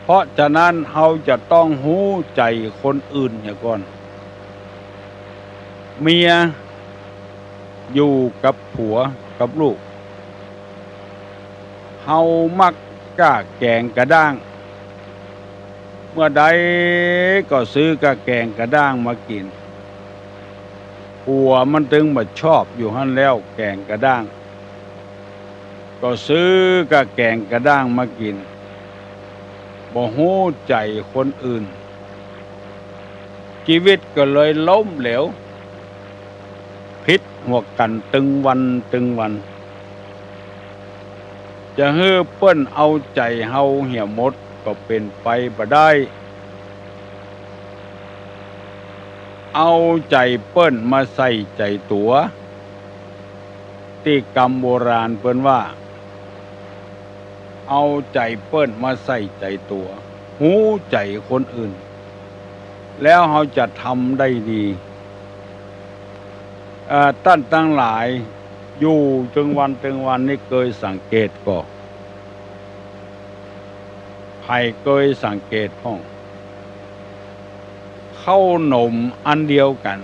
เพราะฉะนั้นเฮาจะต้องฮู้ใจ๋คนอื่นเหียก่อน เมียอยู่กับผัวกับลูก เฮามักก้าแก๋งกะด้าง เมื่อใดก็ซื้อก้าแก๋งกะด้างมากิ๋น ผัวมันตึงบ่ชอบอยู่หั้นแล้ว แก๋งกะด้าง ก็ซื้อก้าแก๋งกะด้างมากิ๋น บ่ฮู้ใจ๋คนอื่น จีวิตก็เลยล้มเหลว ผิดหัวกั๋นตึงวันตึงวัน จะหื้อเปิ้นเอาใจ๋เฮาเหียหมดก็เป๋นไปบ่ได้ เอาใจ๋เปิ้นมาใส่ใจ๋ตั๋ว ตี้กำโบราณเปิ้นว่า เอาใจ๋เปิ้นมาใส่ใจ๋ตั๋ว ฮู้ใจ๋คนอื่น แล้วเฮาจะทำได้ดี เอ่อ ต้านตังหลายอยู่ตึงวันตึงวันนี่เกยสังเกตก่อ ใผเกยสังเกตพ่อง ข้าวหนมอันเดียวกั๋น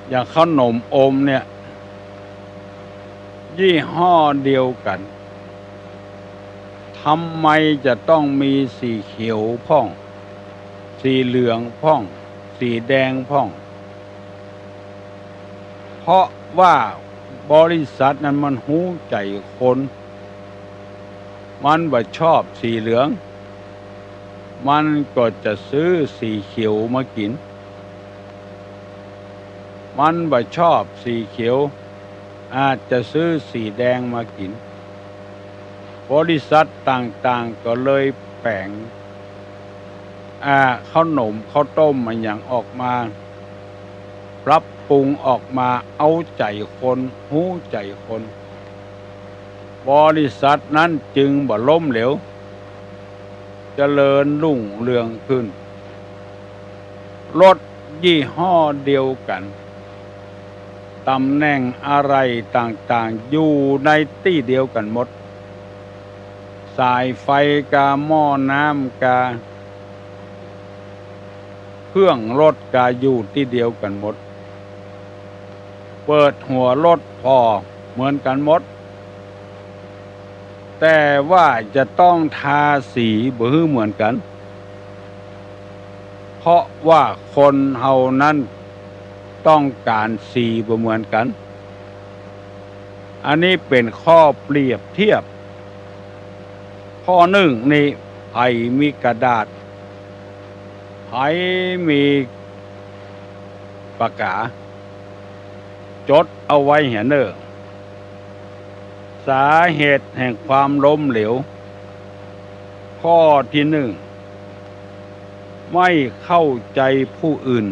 อย่างข้าวหนมอมเนี่ย ยี่ห้อเดียวกั๋น ทำไมจะต้องมีสีเขียวพ่อง สีเหลืองพ่อง สีแดงพ่อง เพราะว่าบริษัทนั้นมันฮู้ใจ๋คน มันบ่ชอบสีเหลือง มันก็จะซื้อสีเขียวมากิ๋น มันบ่ชอบสีเขียว อาจจะซื้อสีแดงมากิ๋น บริษัทต่างๆ ก็เลยแป๋ง อ่า ข้าวหนมข้าวต้มอะหยังออกมา ปรับปรุงออกมาเอาใจ๋คน ฮู้ใจ๋คน บริษัทนั้นจึงบ่ล้มเหลว เจริญรุ่งเรืองขึ้น รถยี่ห้อเดียวกั๋น ต๋ำแหน่งอะไหล่ต่างๆ อยู่ในตี้เดียวกั๋นหมด สายไฟกา หม้อน้ำกา เครื่องรถกา อยู่ตี้เดียวกั๋นหมด เปิดหัวรถผ่อเหมือนกั๋นหมด แต่ว่าจะต้องทาสีบ่หื้อเหมือนกั๋น เพราะว่าคนเฮานั้นต้องก๋านสีบ่เหมือนกั๋น อันนี้เป๋นข้อเปรียบเทียบ ข้อนึ่งนี่ ใผมีกระดาษ ใผมีปากกา จดเอาไว้เหียเน่อ สาเหตุแห่งความล้มเหลว ข้อตี้นึ่ง ไม่เข้าใจ๋ผู้อื่น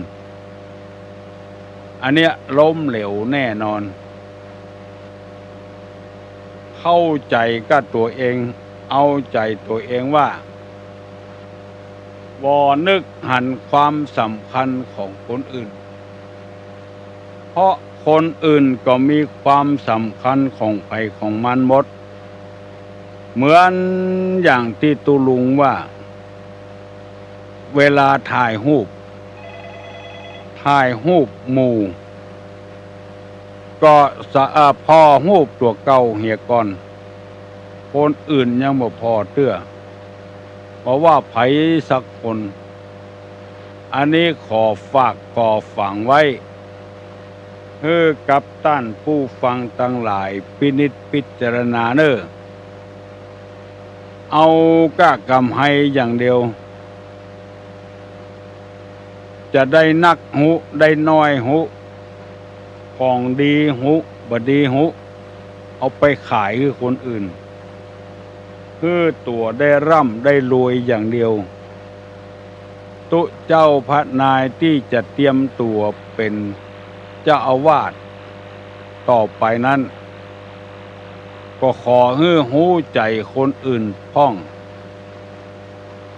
อันเนี้ยล้มเหลวแน่นอน เข้าใจ๋ก้าตั๋วเอง เอาใจ๋ตั๋วเองว่า บ่นึกหันความสำคัญของคนอื่น เพราะคนอื่นก็มีความสำคัญของใผของมันหมด เหมือนอย่างตี้ตุ๊ลุงว่า เวลาถ่ายฮูป ถ่ายฮูปหมู่ ก็สะ เอ่อ ผ่อฮูปตั๋วเก่าเหียก่อน คนอื่นยังบ่ผ่อเตื้อ บ่ว่าใผสักคน อันนี้ขอฝากขอฝังไว้ หื้อกับต้านผู้ฟังตังหลายพินิจพิจารณาเน่อ เอาก้ากำไรอย่างเดียว จะได้นักฮู้ ได้น้อยฮู้ ของดีฮู้ บ่ดีฮู้ เอาไปขายหื้อคนอื่น หื้อตั๋วได้ร่ำได้รวยอย่างเดียว ตุ๊เจ้าพระนายตี้จะเตรียมตั๋วเป๋นเจ้าอาวาสต่อไปนั้น ก็ขอหื้อฮู้ใจ๋คนอื่นพ่อง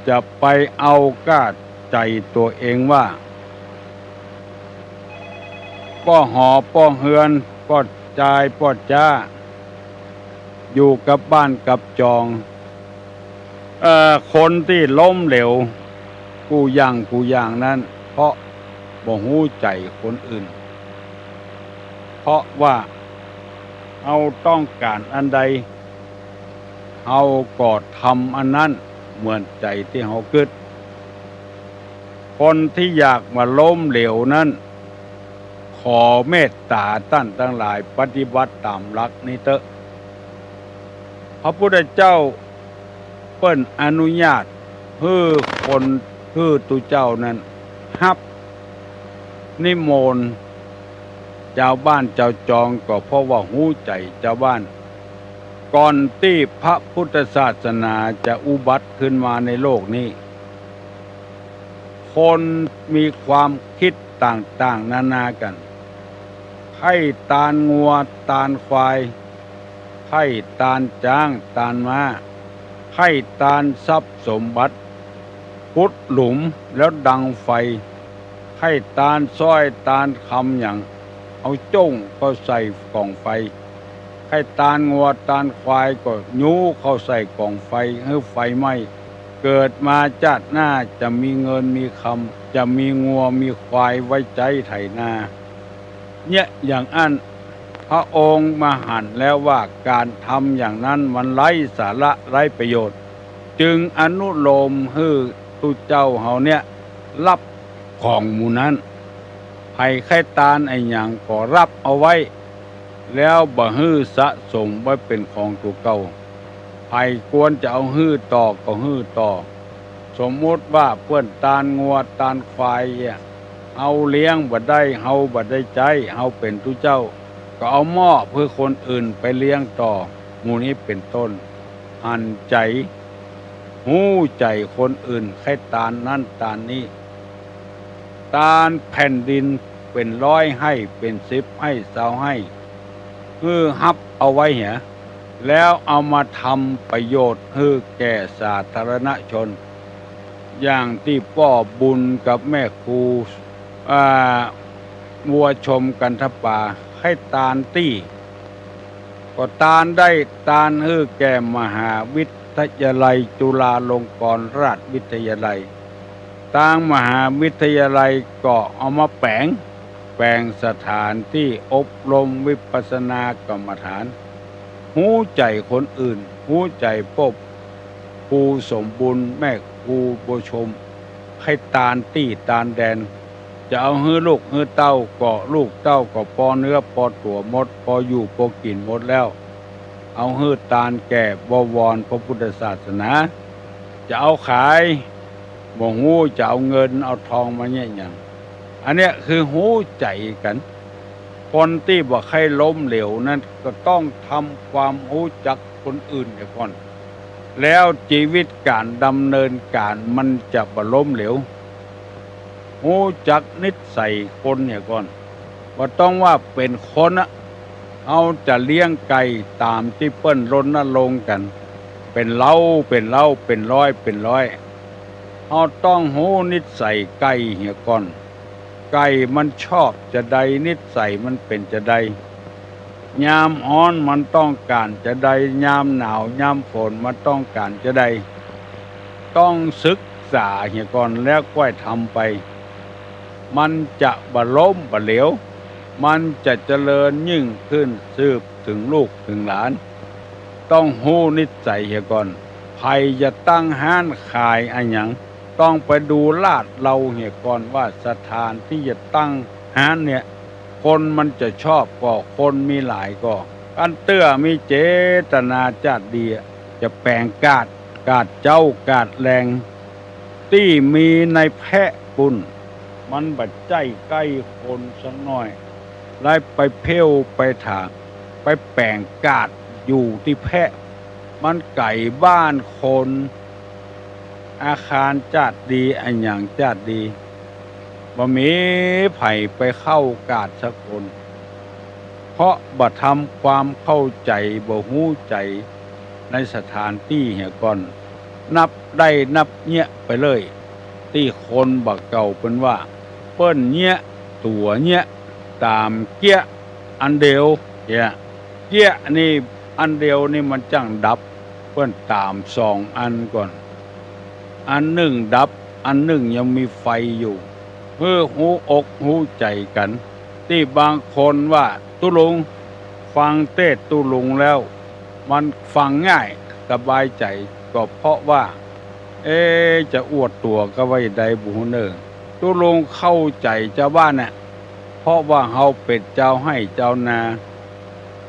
จะไปเอาก้าใจ๋ตั๋วเองว่า ป้อหอป้อเฮือน ป้อจายป้อจ๊า อยู่กับบ้านกับจอง เอ่อ คนตี้ล้มเหลว กู้อย่างกู้อย่างนั้น เพราะบ่ฮู้ใจ๋คนอื่น เพราะว่าเฮาต้องก๋านอันใด เฮาก็ทำอันนั้นเหมือนใจ๋ตี้เฮากึ๊ด คนตี้อยากบ่าล้มเหลวนั้น ขอเมตต๋าต้านตังหลายปฏิบัติต๋ามหลักนี้เต๊อะ พระพุทธเจ้าเปิ้นอนุญาตหื้อคน หื้อตุ๊เจ้านั้นฮับนิมนต์จาวบ้านจาวจอง ก็เพราะว่าฮู้ใจ๋จาวบ้าน ก่อนตี้พระพุทธศาสนาจะอุบัติขึ้นมาในโลกนี้ คนมีความกึ๊ดต่างๆ นานากั๋น ใค่ตานงัวตานควาย ใค่ตานจ๊างตานม้า ใค่ตานทรัพย์สมบัติ ขุดหลุมแล้วดังไฟ ใค่ตานสร้อยตานคำหยัง เอาจ้งเข้าใส่ก๋องไฟ ใค่ตานงัวตานควายก็ยู้เข้าใส่ก๋องไฟหื้อไฟไหม้ เกิดมาจาติหน้าจะมีเงินมีคำ จะมีงัวมีควายไว้ใจ๊ไถนา เนี่ย อย่างอั้น พระองค์มาหันแล้วว่าก๋านทำอย่างนั้นมันไร้สาระไร้ประโยชน์ จึงอนุโลมหื้อตุ๊เจ้าเฮาเนี่ยฮับของหมู่นั้น ใผใค่ตานอะหยังก็ฮับเอาไว้ แล้วบ่หื้อสะสมไว้เป๋นของตั๋วเก่า ใผควรจะเอาหื้อต่อก็หื้อต่อ สมมุติว่าเปิ้นตานงัวตานควายเนี่ย เฮาเลี้ยงบ่ได้ เฮาบ่ได้ใจ๊ เฮาเป๋นตุ๊เจ้า ก็เอามอบหื้อคนอื่นไปเลี้ยงต่อ หมู่นี้เป๋นต้น หันใจ๋ ฮู้ใจ๋คนอื่น ใค่ตานนั้นตานนี้ ตานแผ่นดินเป๋นร้อยไฮ่ เป๋นสิบไฮ่ ซาวไฮ่ หื้อฮับเอาไว้เหีย แล้วเอามาทำประโยชน์หื้อแก่สาธารณชน อย่างตี้ป้อบุญกับแม่ครู อ่า บัวชมกันทปา ให้ตานตี้ ก็ตานได้ตานหื้อแก่มหาวิทยาลัยจุฬาลงกรณราชวิทยาลัย ตางมหาวิทยาลัยก็เอามาแป๋ง แป๋งสถานตี้อบรมวิปัสสนากรรมฐาน ฮู้ใจ๋คนอื่น ฮู้ใจ๋ป้อครูสมบูรณ์ แม่ครูบัวชม ให้ตานตี้ตานแดน จะเอาหื้อลูกหื้อเต้าก็ลูกเต้าก็ปอเนื้อปอตั๋วหมด ปออยู่ปอกิ๋นหมดแล้ว เอาหื้อตานแก่บวรพระพุทธศาสนา จะเอาขาย บ่ฮู้จะเอาเงินเอาทองมาเยียะหยัง อันเนี้ยคือฮู้ใจ๋กั๋น คนตี้บ่ใค่ล้มเหลวนั้นก็ต้องทำความฮู้จักคนอื่นเหียก่อน แล้วจีวิตก๋านดำเนินก๋านมันจะบ่ล้มเหลว ฮู้จักนิสัยคนเหียก่อน บ่ต้องว่าเป๋นคนอะ เฮาจะเลี้ยงไก่ต๋ามตี้เปิ้นรณรงค์กั๋น เป๋นเล้า เป๋นเล้า เป๋นร้อย เป๋นร้อย เฮาต้องฮู้นิสัยไก่เหียก่อน ไก่มันชอบจาใด นิสัยมันเป๋นจาใด ยามฮ้อนมันต้องก๋านจาใด ยามหนาว ยามฝนมันต้องก๋านจาใด ต้องศึกษาเหียก่อนแล้วก้อยทำไป มันจะบ่ล้มบ่เหลว มันจะเจริญยิ่งขึ้นสืบเถิงลูกเถิงหลาน ต้องฮู้นิสัยเหียก่อน ใผจะตั้งฮ้านขายอะหยัง ต้องไปดูลาดเลาเหียก่อนว่าสถานตี้จะตั้งฮ้านเนี่ย คนมันจะชอบก่อ คนมีหลายก่อ คันเตื้อมีเจตนาจาดดีอะ จะแป๋งกาด กาดเจ๊ากาดแลง ตี้มีในแพะปู้น มันบ่ใจ้ใก้คนสักหน้อย แล้วไปเผ้วไปถาง ไปแป๋งกาดอยู่ตี้แพะ มันไก๋บ้านคน อาคารจาดดี อะหยังจาดดี บ่มีใผไปเข้ากาดสักคน เพราะบ่ทำความเข้าใจ๋ บ่ฮู้ใจ๋ในสถานตี้เหียก่อน นับได้นับเยียะไปเลย ตี้คนบ่าเก่าเปิ้นว่า เปิ้นเยียะตั๋วเยียะต๋ามเก๊ยะอันเดียว เก๊ยะ เก๊ยะนี่อันเดียวนี่มันจั้งดับ เปิ้นต๋ามสองอันก่อน อันนึ่งดับ อันนึ่งยังมีไฟอยู่ หื้อฮู้อกฮู้ใจ๋กั๋น ตี้บางคนว่าตุ๊ลุง ฟังเตสน์ตุ๊ลุงแล้ว มันฟังง่ายสบายใจ๋ ก็เพราะว่า เอ๊ะ จะอวดตั๋วกาว่าใดบ่ฮู้เน่อ ตุ๊ลุงเข้าใจ๋จาวบ้านน่ะ เพราะว่าเฮาเป๋นจาวไฮ่จาวนา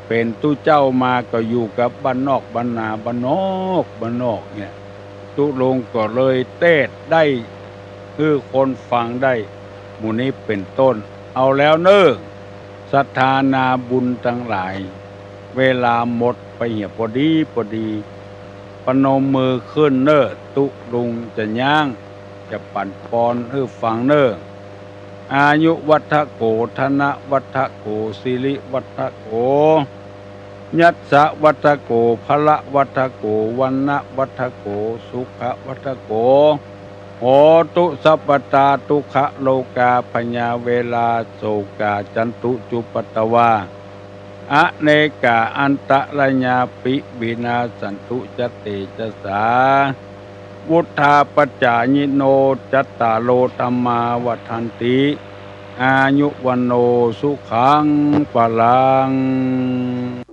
เป๋นตุ๊เจ้ามาก็อยู่กับบ้านนอกบ้านนา บ้านนอกบ้านนอกเนี่ย ตุ๊ลุงก็เลยเตสน์ได้ หื้อคนฟังได้ หมู่นี้เป๋นต้น เอาแล้วเน่อ ศรัทธานาบุญตังหลาย เวลาหมดไปเหียปอดีปอดี ประนมมือขึ้นเน่อ ตุ๊ลุงจะย้าง จะปั๋นปอนหื้อฟังเน่อ อายุวัฑฒโข ธนวัฑฒโข สิริวัฑฒโข ยัสสะวัฑฒโข พละวัฑฒโข วรรณวัฑฒโข สุขวัฑฒโข โหตุ สัพพทา ทุกขโรกา พยา เวรา โศกา จันตุ จุปปะตะวา อเนกา อันตะรายาปิ วินาสสันตุ จะเตจะสา วุฑฒาปจายิโน จัตตาโร ธัมมา วัฑฒันติ อายุ วัณโณ สุขัง พลัง